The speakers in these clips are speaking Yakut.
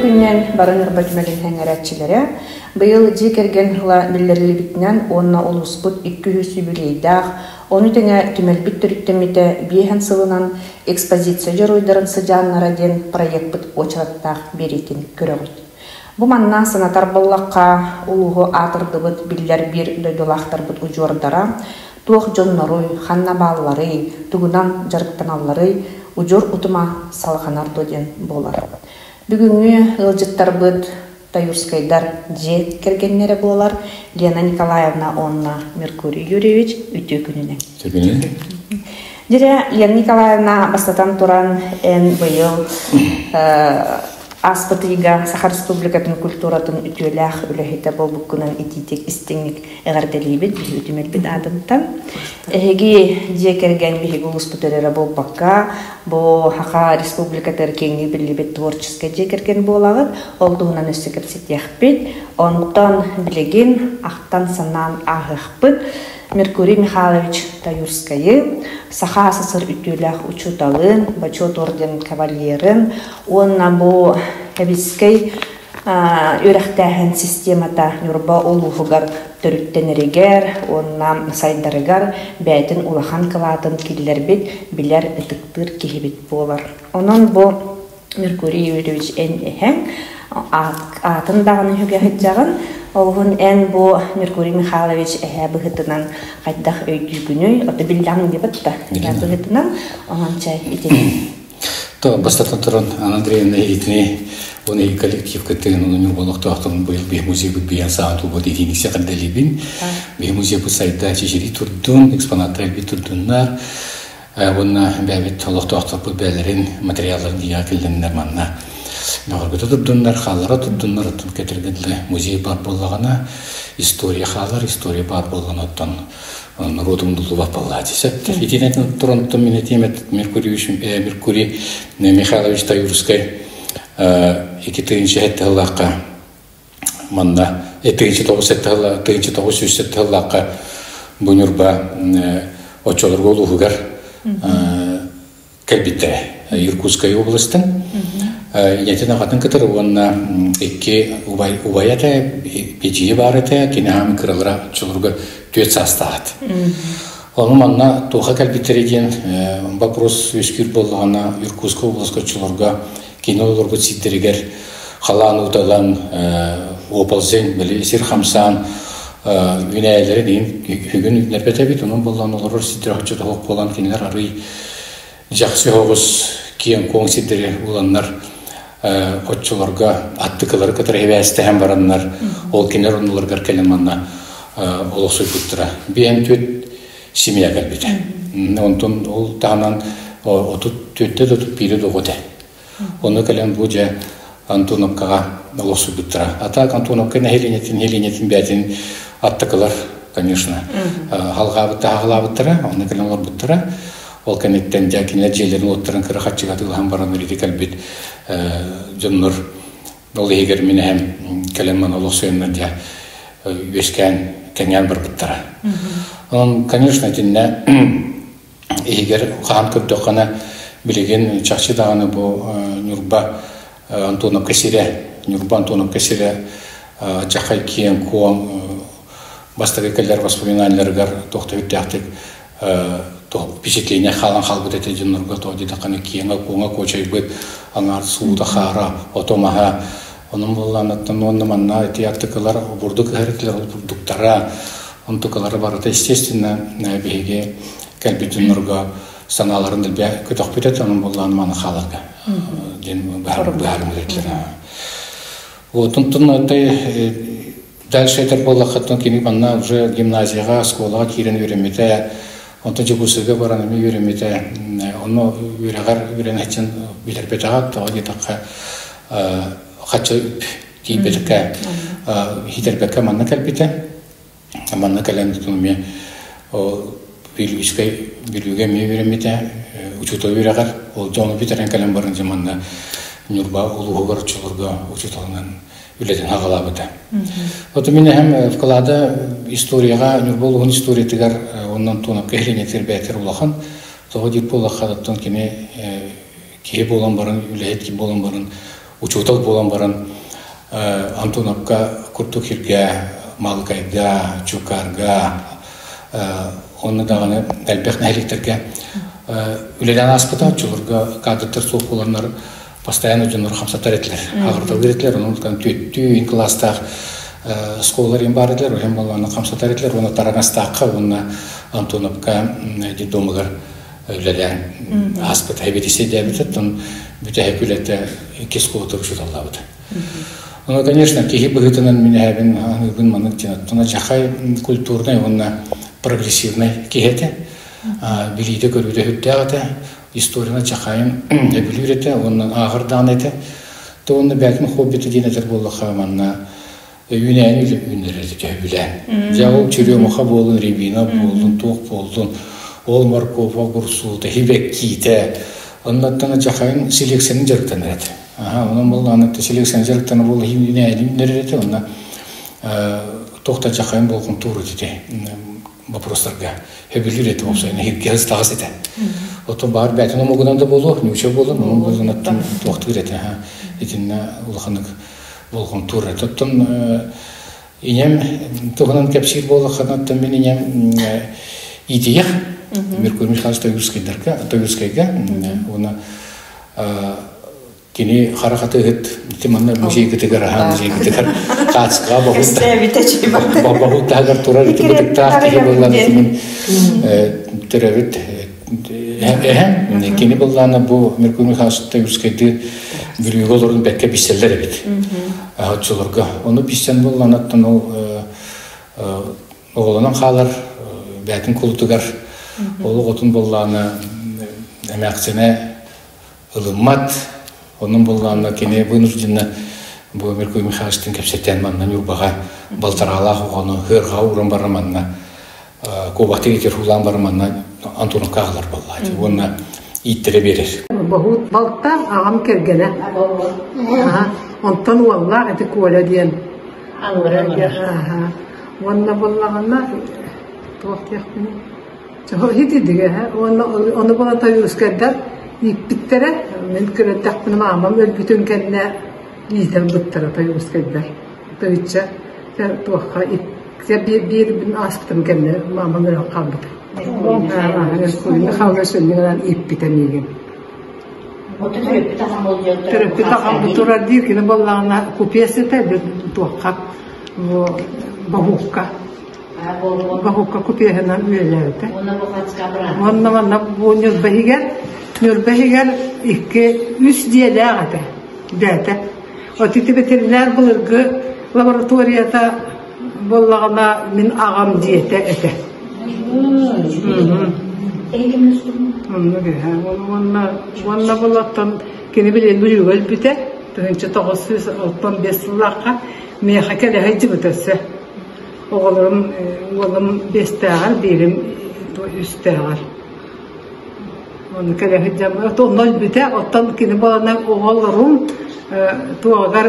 күнүнэн бары Ньурба түмэлин сэҥээрээччилэрэ быйыл дьиэ кэргэн ыла биллэриллибитинэн уонна улууспут 200 юбилейдаах, ону тэҥэ түмэлбит төрүттэммитэ биэһэн сылынан экспозиция дьоруойдарын сыдьааннара диэн проекпыт уочараттаах биэриитин көрөҕүт. Бу манна санатар буоллахха, улууһу аатырдыбыт биллэр биир дойдулаахтарбыт удьуордара туох дьонноруй, ханна баалларый, тугунан дьарыктаналларый, удьуор утума салҕанар дуо диэн буолар. Бүгүҥҥү ыалдьыттарбыт Таюрскайдар дьиэ кэргэннэрэ буолар Лена Николаевна уонна Меркурий Юрьевич үтүө күнүнэн. Дьэ, Лена Николаевна, бастатан туран, эн быйыл ааспыт ыйга Саха Республикатын культуратын үтүөлээх үлэһитэ буолбуккунан итиитик истиҥник эҕэрдэлиибит биһиги түмэлбит аатыттан. Эһиги дьиэ кэргэн биһиги улууспут эрэ буолбакка, бу Саха Республикатыгар киэҥник биллибит творческай дьиэ кэргэн буолаҕыт. Ол туһунан өссө кэпсэтиэхпит. Онтон билигин ахтан-санаан ааһыахпыт. Меркурий Михайлович Таюрскайы, Саха СССР үтүөлээх учууталын, Бочуот орден кавалерын уонна бу Кэбискэй үөрэхтээһин системата Ньурба улууһугар төрүттэнэригэр уонна сайдарыгар бэйэтин улахан кылаатын киллэрбит, билэр, ытыктыыр киһибит буолар. Онон бу Меркурий Юрьевич эн эһэҥ аатын даҕаны үһүгэ сылдьаҕын. Олуһун эн бу Меркурий Михайлович эһээ быһыытынан хайдах өйдүүгүнүй? Ото биллэҕин диэбит да эһээ быһыытынан. Онон чэ итини То бастатан туран Анна Андреевна итини он и коллектив кыттыгын оны Ньурба олохтоохторун быйыл биһи музейбыт биһиэн саҕан туолбут итиник сэҕэрдэлиибин. Биһи музейбыт сайда чэчирии турдун, экспонаттар элбии турдуннар. Уонна бэйэбит олохтоохторбут бэйэлэрин материалларын дьиэҕэ киллэриннэр манна бөҕөргөтө турдуннар, хааллара турдуннар, оттон кэтэргэ дылы музей баар буоллаҕына история хаалар, история баар буоллаҕына оттон норуот умнуллубат буоллааччы сөп. Итинэн туран мин этиим Меркурий Меркурий Михайлович Таюрскай 2007 сыллаахха манна 1907 сыллаахха бу Ньурба оччолорго улууһугар кэлбиттэрэ Иркутскай областан ийэтин аҕатын кытары уонна икки убай убайа этэ эдьиийэ баар этэ кини аам кыралара оччолорго түөрт саастаах этэ ону манна туохха кэлбиттэрэ диэн вопрос үөскүүр буоллаҕына Иркутскай областка оччолорго кини олорбут сирдэригэр халаан уута ылан оползень били сир хамсаан үүнээйилэрин иһин үгүн үүннэрбэт эбит онон буоллаан олорор сирдэрэ оччо тоһук буолан кинилэр арый дьахсы оҕус киэҥ-куоҥ сирдэри буланнар оччолорго аттыкылары кытары сибээстэһэн бараннар ол кинилэр оннуларыгар кэлэн манна олохсуйбуттара биэн түөрт семья кэлбитэ онтон ол таһынан 34-тэ да 31 да оҕо этэ Онно кэлэн бу дьэ Антоновкаҕа олохсуйбуттара. А так Антоновка нэһилиэнньэтин, нэһилиэнньэтин бэйэтин аттакылар, конечно, халҕаабыттара, онно кэлэн олорбуттара. Ол кэнниттэн дьэ кинилэр дьиэлэрин уоттарын кыра харчыга атыылаһан баран ити кэлбит дьоннор ол иһигэр мин эһэм кэлэн маны олохсуйаннар дьэ үөскээн кэҥээн барбыттара. Онон, конечно, итиннэ иһигэр хаһан көрдөххүнэ билигин чахчы даҕаны бу Ньурба Антоновка сирэ Ньурба Антоновка сирэ дьахай киэҥ-куоҥ бастакы кэлэр воспоминаниеларыгар туох да үрдээхтик впечатление хаалан хаалбыт этэ дьоннорго тоҕо диэтэххинэ киэҥэ-куоҥа куочайбыт аҥаар суута-хаара ото-маһа онон буоллаанаттан уонна манна ити аттыкылар бурдук ыһар этилэр ол бурдуктара Онтукалара барыта естественно биһиги кэлбит дьоннорго санааларын элбэ көтөхпүт этэ, онон буоллаан маны хааларга диэн быһаарыммыт этилэр. Вот онтон дальше этэр буоллаххыттан кини манна уже гимназияҕа, оскуолаҕа киирэн үөрэммитэ, онтон Дьокуускайга баран эмиэ үөрэммитэ. Онно үөрэҕэр үөрэнээччин билэрбэтэҕэ, тоҕо диэтэххэ хачча үп тиийбэтэккэ, иһитэрбэккэ манна кэлбитэ. Манна кэлэн эмиэ Бүлүүскэй Бүлүүгэ эмиэ үөрэммитэ, учуутал үөрэҕэр. Ол дьону бүтэрэн кэлэн баран дьэ манна Ньурба улууһугар оччолорго учууталынан үлэтин аҕалаабыта. Вот мин эһэм вклада историяҕа, Ньурба улууһун историятыгар уонна Антоновка нэһилиэнньэтигэр бэйэтигэр улахан. Тоҕо диир буоллахха, оттон кини киһи буолан баран, үлэһит буолан баран. Учуутал буолан баран Антоновка курдук сиргэ, Малыкайга, Чукарга, онно даҕаны элбэх нэһилиэктэргэ үлэлээн ааспыта. Оччолорго кадрдар суох буоланнар постоянно дьоннору хамсатар этилэр, аҕырталыыр этилэр. Онон түөттүү ин кылаастаах школалар им баар этилэр, оһен боллааны хамсатар этилэр. Уонна Тараҥастаахха уонна Антоновка детдомугар үлэлээн ааспыта. Эбэтисэйдээбитэ, оттон бүтэһик үлэтэ икки школатыгар учууталлаабыта. Ону, конечно, киһи быһыытынан мин эһэбин аныыбын маннык диэн оттон Жахай культурнай уонна прогрессивнай киһи этэ. Билиитэ-көрүүтэ сүрдээх этэ. Историяны Чахайын өбүлүүр этэ уонна ааҕар даҕаны этэ. То уонна бэйэтин хоббита диэн этэр буоллахха манна үүнээни үүннэрэр этэ төһөбүлээн. Дьэ ол черемуха буоллун, рябина буоллун, туох буоллун, ол моркова, огурсуута, хибэккиитэ. Оннуттан Чахайын селекцияны дьарыктанар этэ. Аха, онон буоллаҕына селекцияны дьарыктанар буолла үүнээни үүннэрэр этэ, онно туох да Чахайын болҕомтуур этэ вопростарга сөбүлүүр этим уопсайынан иһиргэ ыстаҕас этэ. Оттон баар бээтин омугунан да буолуо, нууча буолан, онон буолан туохтуур этэ. Итиннэ улаханнык болҕомтуур этэ. Оттон ийэм туһунан кэпсиир буоллаххына, оттон мин ийэм иитийэх Меркурий Михайлович Тойгурскайдарга, Тойгурскайга уонна Кини хара хатыыһыт ити манна музейгытыгар аһаан музейгытыгар хаацкаҕа бохут таһыгар турар ити бытыктаах киһи буоллан итинин төрөбүт эһэм кини быллаана бу Меркурий Михайлович Таюрскайды Бүлүүгэ олорун бэккэ билсэллэр эбит оччолорго ону билсэн буоллаан оттон ол оҕолонон хаалар бээтин кулутугар ол оҕотун буоллаана эмээхсинэ ылыммат. Онон буоллаҕына кини вынужденно бу Меркурий Михайловичтыын кэпсэтэн манна Ньурбаҕа балтараалаах оҕону ыарҕаҕа ууран баран манна куобахтыы иитэр баран манна Антоновка аҕалар буоллаати уонна ииттэрэ биэрэр. Боһуут балта аҕам кэргэнэ. Онтон уоллаах ити Коля диэн. Уонна буоллаҕына туох диэхпиний Итидигэ уонна ону була Тойуускайдар ииппиттэрэ. Мин көрөрдөхпүнэ маамам өлбүтүн кэннэ иитэн быттара Тойуускайдар. Тыһыынча туохха биир ааспытым кэннэ маамам өлөн хаалбыта. Михайлович сүнньүнэн ииппитэ миигин. Төрөппүт аҕам турар диир кини буоллаҕына купец этэ туохха баһуукка Баһукка купеһынан үлэлээбитэ. Уонна манна бу Ньурба иһигэр, Ньурба иһигэр икки, үс дьиэлээх этэ, бэйэтэ. От ити ветеринар былыргы лабораторията буоллаҕына мин аҕам дьиэтэ этэ. Оннук уонна уонна булаттан кини билин Бүлүүгэ өлбүтэ 1995 сыллаахха миэхэ кэлэ сылдьыбыта өссө. Оҕолорум уолум биэстээҕэр, биирим үстээҕэр. Ону кэлэ сылдьаммын, онно өлбүтэ, оттон кини буолана оҕолорум туоҕар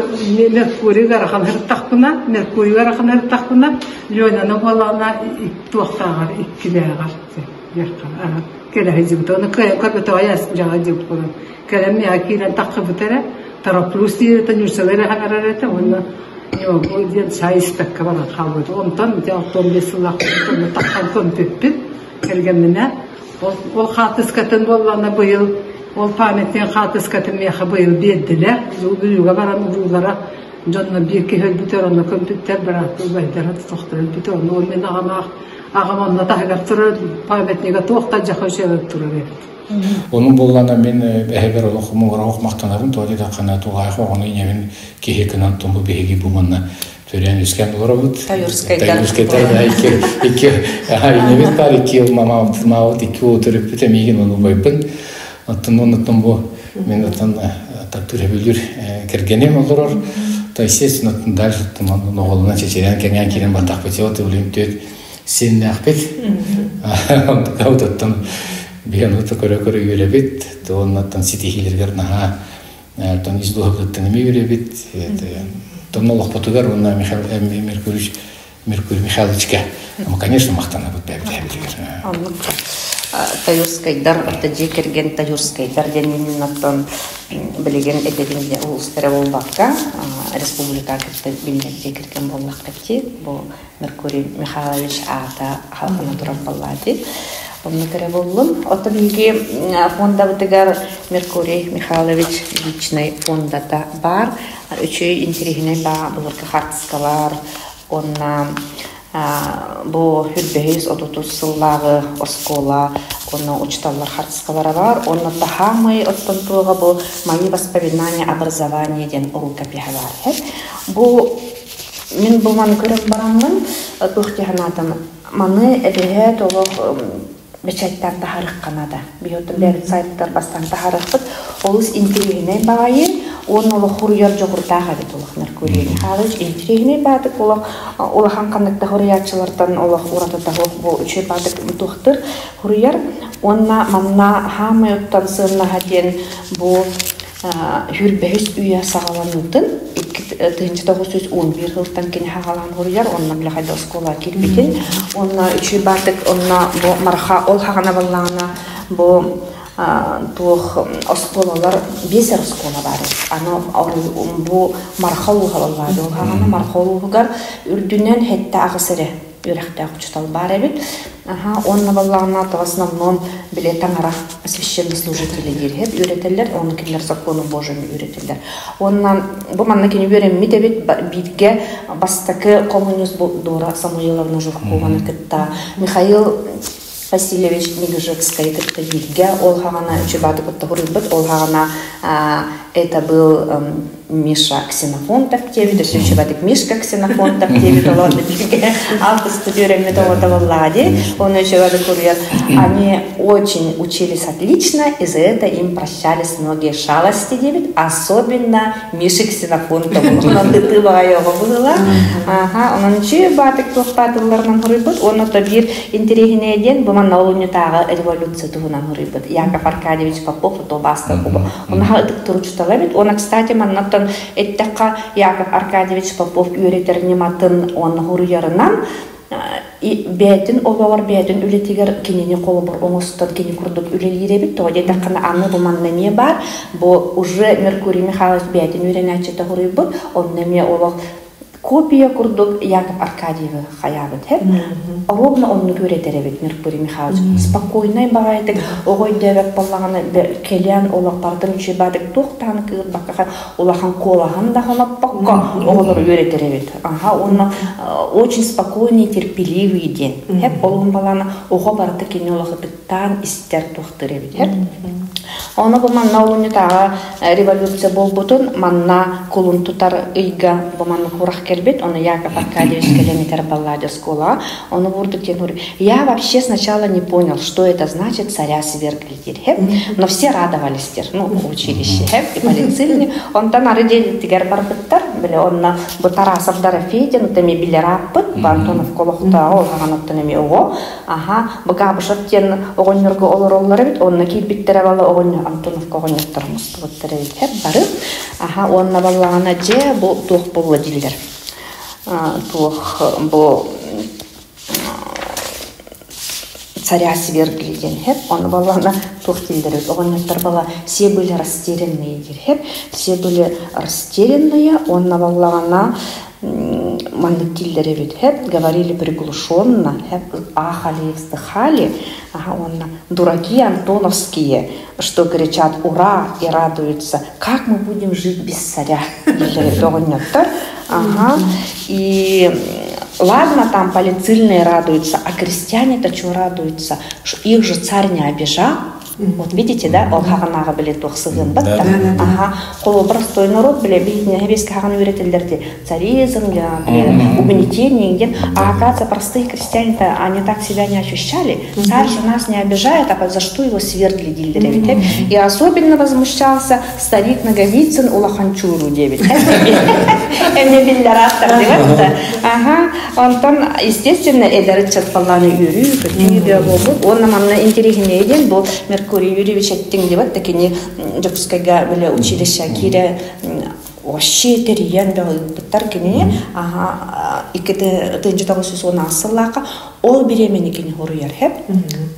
Меркурий ыарахан сырыттахпына, Меркурий ыарахан сырыттахпына, Ленаны буоллаҕына туохтааҕар, иккилээҕэр кэлэ сылдьыбыта. Ону кыайан көрбөтөҕө дьаҕа диэбит буолан. Кэлэн миэхэ киирэн таххыбыта эрэ, Тараплюс диир этэ, ньуусалар эрэ саҥарар этэ уонна Ньуогу диэн чай испэккэ баран хаалбыт. Онтон ити 65 сыллаах тахсан көмпүппүт кэргэмминэ. Ол, ол хаартыскатын буоллаҕына быйыл ол памятник хаартыскатын миэхэ быйыл биэрдилэр. Бүлүүгэ баран уруулара дьонно биир киһи өлбүтэ, онно көмпүттэр, бырааттыы убайдара тохтор өлбүтэ. Онно ол мин аҕам аҕам онно таһыгар турар памятнига туох да дьаха үчүгэй турар эбит. Онун буоллаана мин эһэбэр олох муҥура махтанабын, тоҕо диэтэххинэ тулаайах оҕону ийэбин киһи гынан тумбу биһиги бу манна төрөөн үскээн олоробут. Таюрскайдар. Икки икки ийэбит баар, икки мамабыт, маабыт икки уол төрөппүт эмиигин ону убайбын. Оттон оннуттан бу мин оттон таптыыр өбүлүүр кэргэним олорор. То естественно, дальше оҕолунан чэчирээн кэҥээн киирэн бардахпыт. Вот билим түөт сиэннээхпит. Оттон биһи ону көрө-көрө үөрэбит. Оннуттан ситиһиилэригэр наһаа оттон ис дууһабытыттан эмиэ үөрэбит. Тонно олохпутугар уонна Михаил Меркурьевич Меркурий Михайловичка, конечно, махтанабыт бэйэбит эһэбитигэр. Оннук Таюрскайдар, дьиэ кэргэн Таюрскайдар диэн оттон билигин этэбин дьэ улуустара буолбакка республика кытта биллэр дьиэ кэргэн буоллаххыт бу Меркурий Михайлович аата халҕана турар буоллаати. Онно көрө буллум. Оттон биһиги фондабытыгар Меркурий Михайлович личный фондата баар. Үчүгэй интэриэһинэй баа былыргы хаартыскалар уонна бу үрбэһис отутус сыллааҕы оскуола уонна учууталлар хаартыскалара баар. Уонна таһаамай оттон туоҕа бу «Мои воспоминания образования» диэн рукопиһа баар. Бу Мин бу маны көрөн бараммын, туох дии санаатым, маны эбэһээт олох бэчээттээн таһаарыахха наада. Биһи оттон бэйэбит сайтыгар бастаан таһаарыахпыт. Олус интэриэһинэй баҕайы уонна олох хуруйар дьоҕурдаах эбит олох Меркурий Михайлович. Интэриэһинэй баатык олох улахан ханнык да хуруйааччылартан олох уратыта суох бу үчүгэй баатык туохтыр хуруйар. Уонна манна хаамай оттон сыаннаһа диэн бу Сүүрбэһис үйэ саҕаланыытын 1911 сылтан кини хаҕалаан суруйар, онно били хайда оскуола киирбитин уонна үчүгэй баатык онно бу Марха ол хаҕана баллаҕына бу туох оскуолалар биэс эр оскуола баар аны бу Марха улууһа баллаады ол хаҕана Марха улууһугар үрдүнэн сэттэ аҕыс эрэ үөрэхтээх учуутал баар эбит. Аха, уонна баллаҕына в основном били таҥара священнослужители диир үөрэтэллэр, уонна кинилэр закону Божьему үөрэтэллэр. Уонна бу манна кини үөрэммит эбит бииргэ бастакы коммунист Дора Самуиловна Жиркованы кытта Михаил Васильевич Мегежекскай кытта бииргэ ол хаҕана үчүбааты кытта хуруйбут, ол хаҕана это был Миша Ксенофонтов диэбит, өссө үчүгэйдик Мишка Ксенофонтов диэбит олорду бииргэ алтыспыт үөрэммит оҕото буоллаҕа дии. Оны үчүгэйдик суруйар. Они очень учились отлично, и за это им прощались многие шалости диэбит, особенно Миша Ксенофонтову. Онон тытыы баҕайы оҕо быһыыла. Аха, онон үчүгэй баатык туохтаатылларынан суруйбут. Уонна то биир интэриэһинэйэ диэн, бу манна олунньутааҕы революция туһунан суруйбут. Яков Аркадьевич Попов тобааста Унаха ытыктыр учуутала эбит. Уонна, кстати, маннаттан эттэххэ, Яков Аркадьевич Попов үөрэтэр ньыматын уонна хуруйарынан бэйэтин олоҕор, бэйэтин үлэтигэр кинини холобур оҥостон кини курдук үлэлиир эбит. Тоҕо диэтэххинэ, аны бу манна эмиэ баар. Бу уже Меркурий Михайлович бэйэтин үөрэнээччитэ хуруйбут. Онно эмиэ олох копия курдук Яков Аркадьевы хайаабыт һэп. Ровно оннук үөрэтэр эбит Меркурий Михайлович. Спокойнай баҕайытык оҕо өйдөөбөт буоллаҕына кэлэн олох бардым үчүгэй баҕайытык туох даҕаны кыырбакка улахан куолаһын да хоноппокко оҕолору үөрэтэр эбит. Аха уонна очень спокойный, терпеливый диэн. Хэп олуһун балаана оҕо барыта кини олох ытыктаан истэр туохтыр эбит. Хэп. Ону бу манна олунньутааҕы революция буолбутун манна кулун тутар ыйга бу манна курах кэлбит, ону Яков Аркадьевич кэлэн этэр балладе оскуолаҕа. Ону бурдук диэн Я вообще сначала не понял, что это значит царя свергли диир. Но все радовались дир, ну, училище, и полицейный. Онтон ары диэлитигэр барбыттар, били онно бу Тарасов Дорофейтин, эми билер ааппыт, бу Антонов колохтооҕу ол хаҕаныттан эми оҕо Аха, Быгаабышев диэн оҕонньорго олороллор эбит, онно киирбиттэрэ бала оҕонньор Антоновка оҕонньоттор мустубуттар эбит бары. Аха, уонна баллаҕана дьэ бу туох буолла дииллэр. Туох бу царя свергли диэн хэп, ону баллаҕана туох дииллэр эбит, оҕонньоттор бала все были растерянные диир хэп, все были растерянные, уонна баллаҕана маннык дииллэр эбит хэп говорили приглушенно хэп ахали вздыхали ага уонна дураки антоновские что кричат ура и радуются как мы будем жить без царя дииллэр эбит оҕонньоттор ага и ладно там полицильные радуются а крестьяне-то чего радуются их же царь не обижал Вот видите, да, ол хаҕынааҕы били туох сыһыан да. Аха, холобур простой народ биле биһитинэ хэбиэскэ хаҕын үөрэтэллэр царизм, угнетение диэн. А оказывается, простые крестьяне-то они так себя не ощущали. Царь же нас не обижает, а за что его свергли дииллэр эбит. И особенно возмущался старик Наговицын улаханчууру диэбит. Эмне биллэр ааттар диэбит. Ага, онтон естественно эдэр ыччат баллааны үөрүү, көтүү бөҕө буолбут. Уонна манна интэриэһинэйэ диэн бу Меркурий Юрьевич эттиҥ диэбэт да кини Дьокуускайга били училище киирэ Вообще тэрийэн бөҕөйбүттэр кинини. Аха 2910 сыллаахха ол бириэмэни кини хоруйар хэп.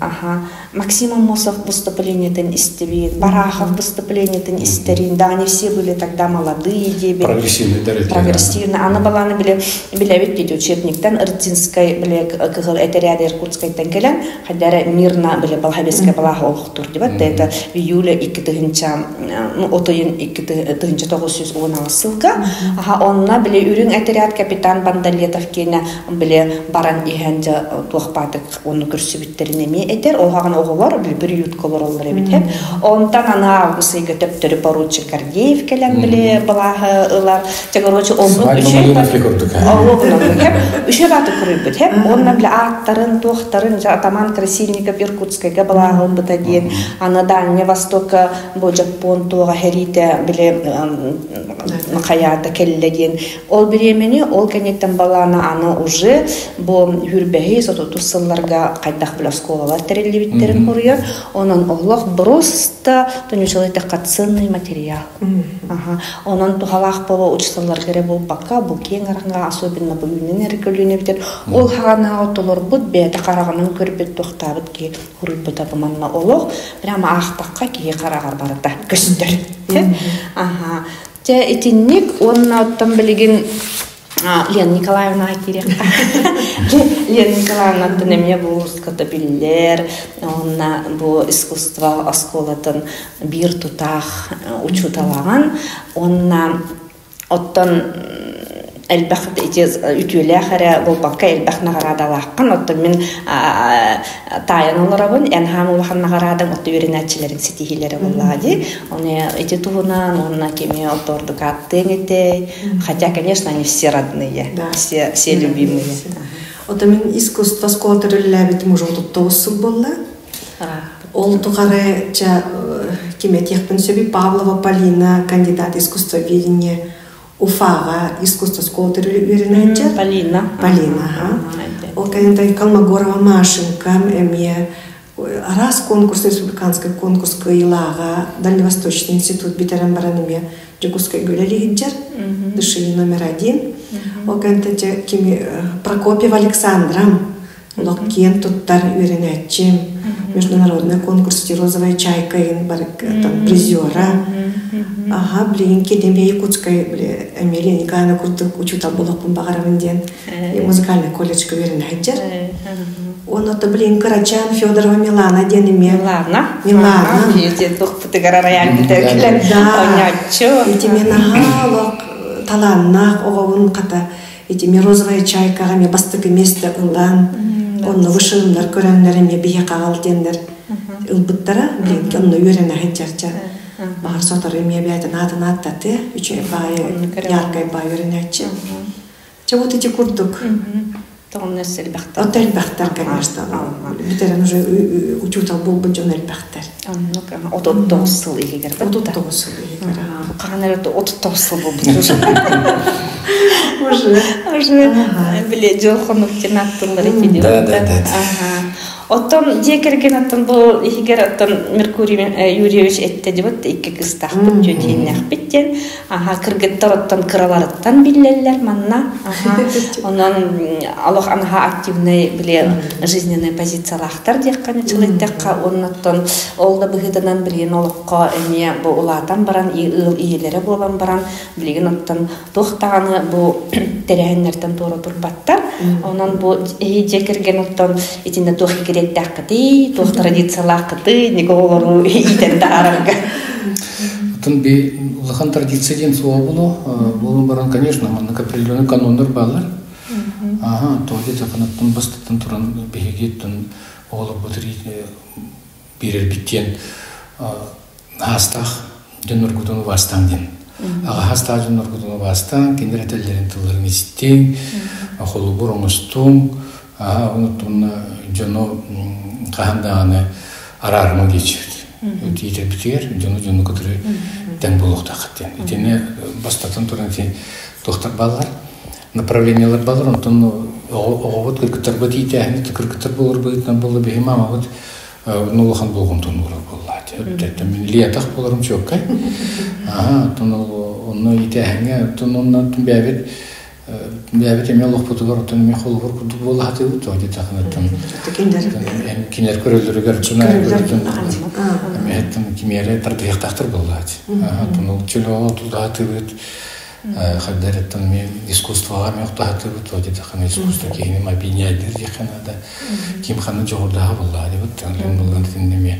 Аха Максим Аммосов выступлениетын истибит, Барахов выступлениетын истэрин, да, они все были тогда молодые диэбит. Прогрессивный Прогрессивный. Аны баланы биле билебит деди учебниктан Ыртинскай биле кыһыл этэрээде Иркутскайтан кэлэн, хайдара мирно биле балхабеска балаха олохтур дебат. Это в июле 2000 отойын 2910 сылга. Аха онна биле үрүҥ отряд капитан Бандалетов киэнэ биле баран иһэн туох баатык ону көрсүбүттэрин эмиэ этэр. Ол хаҕан оҕолор били приютка олороллор эбит. Онтон аны август ыйга төптөрү поручик Гордеев кэлэн били былааһы ылар. Те короче оннук үчүгэй бааты куруйбут хэп. Онно били ааттарын, туохтарын атаман Красильников Иркутскайга былааһы ылбыта диэн аны Дальний Востока бу Дьоппуон туоҕа хэриитэ били хайаата кэллэ диэн Ол бириэмэни ол кэнниттэн балаана аны уже бу хүрбэһи сотутус сылларга хайдах билэ оскуолалар тэриллибиттэрин хоруйар. Онон олох просто тонючалый ценный материал. Ага. Онон тухалаах боло учителларга эрэ буолбакка, бу киэҥ араҥаҕа особенно бу үүнэн эрэ көлүөнэбитин ол хаҕанааҕы толорбут бэйэтэ хараҕынан көрбүт туохтаабыт киһи хуруйбута бу манна олох прямо аахтахха киһи хараҕар барыта көстөр. Ага. Дьэ итинник уонна оттон билигин Лена Николаевнаҕа киириэххэ. Лена Николаевнаттан эмиэ бу улууска биллэр уонна бу искусство оскуолатын биир тутаах учууталаҕын уонна оттон элбэх ити үтүөлээх эрэ буолбакка элбэх наҕараадалааххын оттон мин таайан олоробун эн хаан улахан наҕараадаҥ отто үөрэнээччилэриҥ ситиһиилэрэ буоллаҕа дии Оны ити туһунан уонна кими ордук ааттыаҥ этэй? Хотя, конечно, они все родные, Да. все, все любимые. Ото мин искусство оскуолата үлэлээбитим уже 39 сыл буолла. Ол тухары ча ким этиэхпин сөбүй Павлова Полина, кандидат искусствоведения Уфаҕа искусство оскуолата үөрэнээччи. Полина. Полина, аха. Ол кэнниттэн Колмогорова Машенька эмиэ араас конкурс, республиканскай конкурс кыайыылааҕа Дальневосточный институт бүтэрэн баран эмиэ Дьокуускайга үлэлиһиджэр, дыши номер один. Ол кэнтэ кими Прокопьева Александра олох киэн туттар үөрэнээччим, международный конкурс «Розовая чайка» там призера. Аха, билигин кидеме Якутскай били Эмилия Николаевна курдук учуутал буолуохпун баҕарабын диэн музыкальный колледжка үөрэнэ сылдьар. Уонна то блин кырачаан Федорова Милана диэн эмиэ Милана. Милана. Тухпутугар арайан бүтэркилен оонньооччу. Ити мен аһаа олох талааннаах оҕобун хата ити ми розовая чайкаҕа эмиэ бастакы место ылан онно вышивымнар көрөннөр эмиэ биһи хаҕал диэннэр ылбыттара блин онно үөрэнэ сылдьарча баҕар сотору эмиэ бэйэтин аатын ааттатыа үчүгэй баайы яркай баай үөрэнээччи Чэ вот ити курдук. Тоҕонно өссө элбэхтэр. Ото элбэхтэр, конечно. Бүтэрэн уже учуутал буолбут дьон элбэхтэр. Оннук 39 сыл иһигэр. 39 сыл иһигэр. Хаһан эрэ 39 сыл буолбут. Уже. Уже били дьыл хонук диэн аттыллар ити Да, да, да. Оттон дьиэ кэргэн оттон бу иһигэр оттон Меркурий Юрьевич эттэ дибит икки кыстаахпыт түөтииннээхпит диэн Аха, кыргыттар оттон кыраларыттан биллэллэр манна. Аха, онон олох анаха активнай били жизненная позициялаахтар диэххэ чылыйтахха уоннаттан ол да быһыытынан билигин олоххо эмиэ бу улаатан баран ыал ийэлэрэ буолан баран билигин оттон туох даҕаны бу тэрээһиннэртэн туора турбаттар. Онон бу дьиэ кэргэн оттон итиннэ туох кириэттээххитий, туох традициялааххытый, нико олору иитэн таһаарарга. Оттон би улахан традиция диэн суоҕа буолуо. Буолан баран, конечно, маннык определенный каноннар бааллар. Ага, тоҕо диэтэххинэ, бастатан туран биһиги оҕолорбут биэрэрбит диэн аастаах дьонноргутун убаастаан диэн. Аҕа аастаах дьонноргутун убаастаан, кинилэр этэллэрин тылларын истиҥ, холобур оҥостуҥ, аһа онуттунна дьону хаһан даҕаны араарыма диэччибит. Иитэрбитигэр дьону дьону кытары тэҥ буолуохтааххыт диэн. Итини бастатан туран ити туохтар бааллар, направлениелар бааллар, онтон оҕобут кыргыттарбыт иитээһини кыргыттар буолар быһыытынан буолла биһи маамабыт ну улахан болҕомтону уурар буолла. Мин лиятах буоларым чуоккай. Аха, оттон ол Онно итээһиҥҥэ оттон онно бэйэбит бэйэбит эмиэ олохпутугар оттон эмиэ холобур курдук буола сатыыбыт тоҕо диэтэххинэ оттон кинилэр көрөллөрүгэр эмиэ кимиэрэ тардыһыахтаахтар буоллаат оттон ол чөлөҕө тутаатыыбыт хайдарыттан эмиэ искусствоҕа эмиэ охтоһатыыбыт тоҕо диэтэххинэ искусство киһини объединяйдыыр диэххэ наада ким ханна дьоҕурдааҕа буоллаҕа диэбит буллан итиннэ эмиэ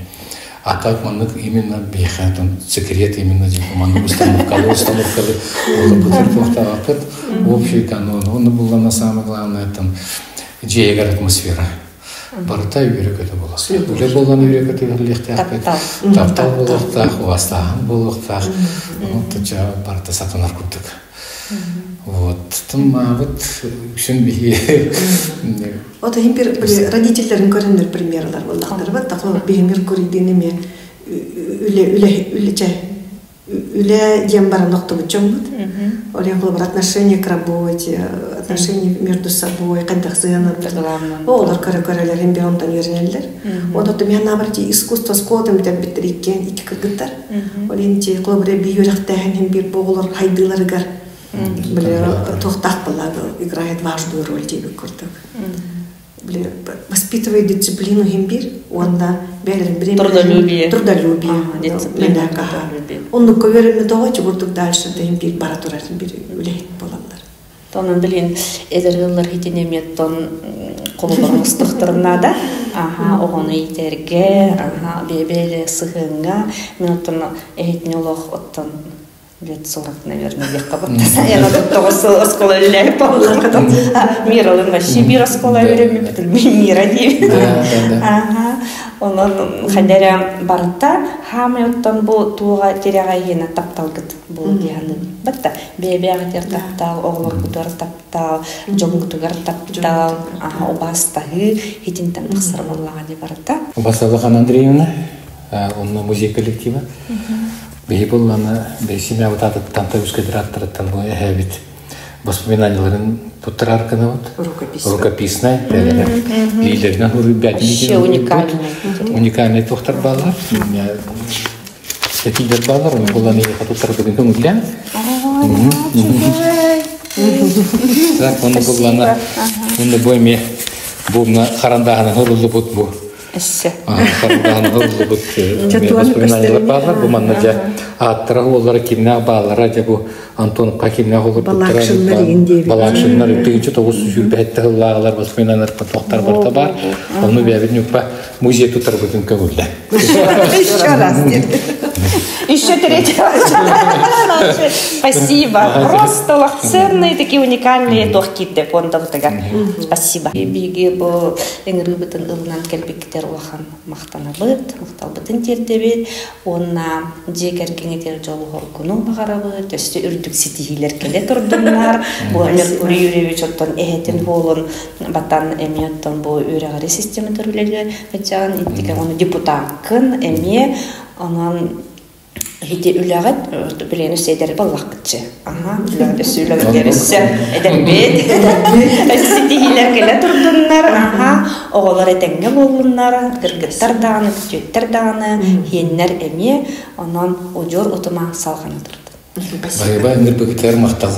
А так маннык именно биһиэхэ там секрет именно типа маннык установкалы установкалы олорбутар туохтаахпыт общий канон онно буллана самое главное там дьиэгэр атмосфера барыта үөрэ-көтө буолар үлэ буолан үөрэ-көтө үлэлиэхтээхпит таптал буолуохтаах убастааһын буолуохтаах онон барыта сатанар курдук Вот. Тыммаабыт үксүн биһи Вот иһин бир родительдерин көрөннөр примерлар буоллахтар бат тако биһимир куридин эме үлэ үлэ үлэ үлэ диэн баран охтубут дьоммут. Ол холобур отношение к работе, отношение между собой, хайдах сыһыаннарбыт. Оҕолор көрө көрөлөрүн бир онтон үөрэнэллэр. Онон мен наоборот искусство скотом бүтэрбиттэр иккиэн икки кыргыттар. Ол иһин холобура бии үөрэхтээһин бир бу оҕолор хайдыыларыгар били туохтаах буолла играет важную роль диэбит курдук. Били воспитывает дисциплину иһин бир уонна бэйэлэрин Трудолюбие. Трудолюбие. Дисциплина. Оннукка үөрэммит оҕо чугурдук дальше да бир бара турар бир үлэһит буолаллар. Тонон билин эдэр ыаллар хитинеметтон холобур мустухтарына аха оҕону иитэргэ, аха бэйэ сыһыаҥҥа мен оттон эһитини олох оттон лет 40, наверное, диэххэ баттаса тоҕус сыл оскуола үлэлээбит буоллаххытын миралын вообще бир оскуола үөрэммиппит мира диибит аха онон хайдара барыта хаамай оттон бу туоҕа тирэҕэ иһинэ тапталгыт бу диһаны батта бэйэ-бэйэҕитигэр таптал, оҕолоргутугар таптал, дьоҥҥутугар таптал, аха убаастаһыы итинтэн тахсар буоллаҕа дии барыта. Убасталахан Андреевна, онно музей коллектива. Биһи булланы бэйсиме абытаатыттан табүскөдүр аттарыттан бу эһэбит воспоминанияларын туттарар гынабыт. Рукописная. Лилеринен Вообще уникальный. Уникальный туохтар баалар. Этиилэр баалар, оны булан ийэхэ туттарбытын көҥүллээн. Так, оны буллана, оны бу эми бу мына харандааһынан хоруллубут бу. Эссе. Харандааһынан хоруллубут воспоминаниялар баалар. Бу манна дьэ ааттара уоллара кимнээх бааллара дьэ бу Антоновка кимнээх олорбуттара Балакшиннар 1927 сыллааҕылар воспоминаниялар туохтар барыта баар. Ону бэйэбит Ньукпа музей тутарбытын көҥүллэ. Еще раз. Еще третий раз. Спасибо. Просто ценные такие уникальные туох киирдэ фондабытыгар. Спасибо. Биги бу ыҥырыыбытын ылынан кэлбиккитер улахан махтанабыт, махталбытын тиэрдэбит. Уонна дьиэ кэргэҥҥитигэр дьолу-хоргуну баҕарабыт, өссө үрдүк ситиһиилэр кэлэ турдуннар. Бу Меркурий Юрьевич оттон эһэтин буолун батан эмиэ оттон бу үөрэҕири систематыгар үлэлиир сылдьаҕын интигэ ону депутаккын эмиэ онон ити үлэҕит билигин өссө эдэр буоллахпытчы аха үлэҕит өссө үлэҕит өссө эдэрбит өссө ситиһиилэр кэлэ турдуннар аха оҕолор этэҥҥэ буоллуннар кыргыттар даҕаны күтүөттэр даҕаны иэннэр эмиэ онон удьуор утума салҕана турдун Байба ынырбыгытыгар махтал.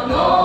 Но.